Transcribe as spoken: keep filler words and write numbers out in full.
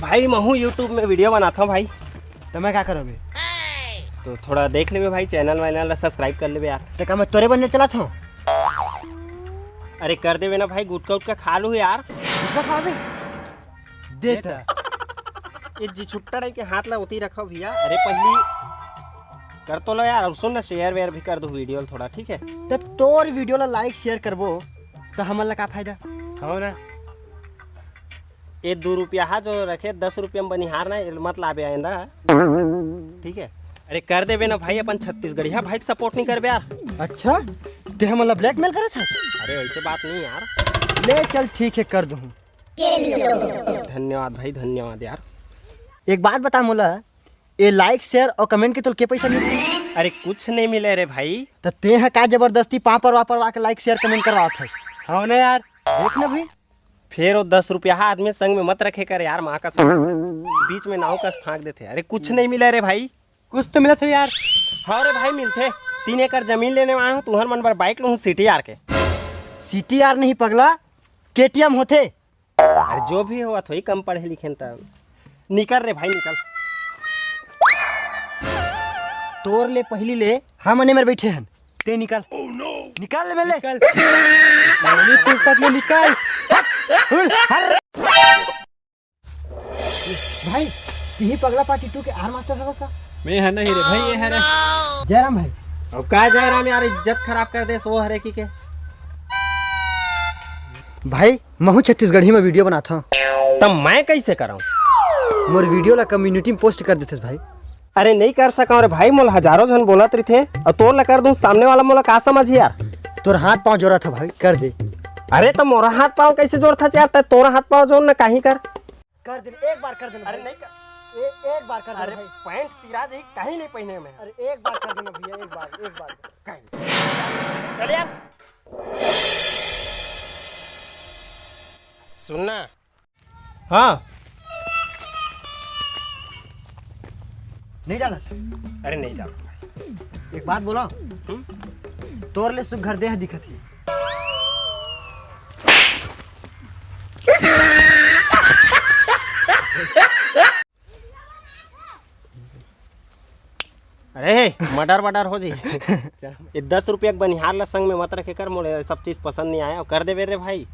भाई, महू YouTube में video बनाता हूँ भाई। तो मैं क्या करोगे? तो थोड़ा देख लेबे भाई, channel वैनल ला subscribe कर लेबे यार। तो का मैं तोरे बनने चला था? अरे कर देबे ना भाई, गुटखा उटखा खा लू यार। गुटखा खाबे? देता। ये जी छुट्टा टाइप के हाथ ला उती रखो भैया। अरे पहली कर तो लो यार, और सुन ना, share वेयर भी कर दो video ला थोड़ा, ठीक है? तो तोर video ला like share करबो तो हमन ला का फायदा? हो ना। ये दो रुपया हा जो रखे, दस रुपया में बनिहार ना, ये मत लाबे आइंदा, ठीक है? अरे कर देबे ना भाई, अपन छत्तीसगढ़िया भाई के support नहीं करबे यार। अच्छा, ते हमन ला blackmail करत हस? अरे वैसे बात नहीं यार। ले चल ठीक है, कर दूँ। धन्यवाद भाई, धन्यवाद यार। एक बात बता मोला, ये like share और comment के तोल के पैसा मिलथे? अरे कुछ नहीं मिले रे भाई। त ते ह का जबरदस्ती पापर वापर वा के like share comment करवात हस? हाँ ना यार। देख ना भाई। फिर वो दस रुपया हा आदमी संग में मत रखे कर यार, माँ का संग बीच में नाव कस फांक देथे। अरे कुछ नहीं मिले रे भाई। कुछ तो मिलत हे यार। हाँ रे भाई, मिलथे। तीन एकड़ जमीन लेने आए हूँ, तुहर मन बर bike लूँ CTR के। CTR नहीं पगला, KTM होथे। अरे जो भी होवत होही, कम पढ़े लिखे न त। निकल रे भाई, निकल। तोर ले पहली ले हमन एमेर बैठे हन, ते निकल। निकल ले मेले। निकल। नहीं फुर्सत में निकल। हट, हट। भाई, तिही पगला पार्टी टू के आर मास्टर हवस का? मैं ह नहीं रे भाई, ये हरे। जयराम भाई। अब का जयराम यार, इज्जत खराब कर देस वो हरे की के। भाई, महू छत्तीसगढ़ी में video बनात हूँ। तब मैं कैसे कराऊँ? मोर video ला community में post कर देतेस भाई। अरे नहीं कर सका रे भाई, मोला हजारों झन बोलत रहिथे, और तोर ला कर दूँ, सामने वाला मोला का समझ यार? तोर हाथ पाँव जोड़त ह भाई, कर दे। अरे तो मोरा हाथ पाँव कैसे जोड़त हस यार, तै तोरा हाथ पाँव जोड़ ना, कहीं कर। कर दे, एक बार कर देना अरे भाई। नहीं कर। ए-, एक बार कर देना अरे भाई। पैंट तिरा जाही, कहीं नहीं पहने में। अरे एक बार कर देना भैया, एक बार, एक बार। कहीं। चल यार। सुनना। हाँ। नहीं डाला सर। अरे नहीं डाला। एक बात बोला। हम्म? तोर ले सुघर देह दिखत ही। अरे मर्डर मर्डर हो जी। ये दस रुपया के बनिहार ला संग में मत रखे कर, मोले सब चीज पसंद नहीं आया। कर देबे रे भाई।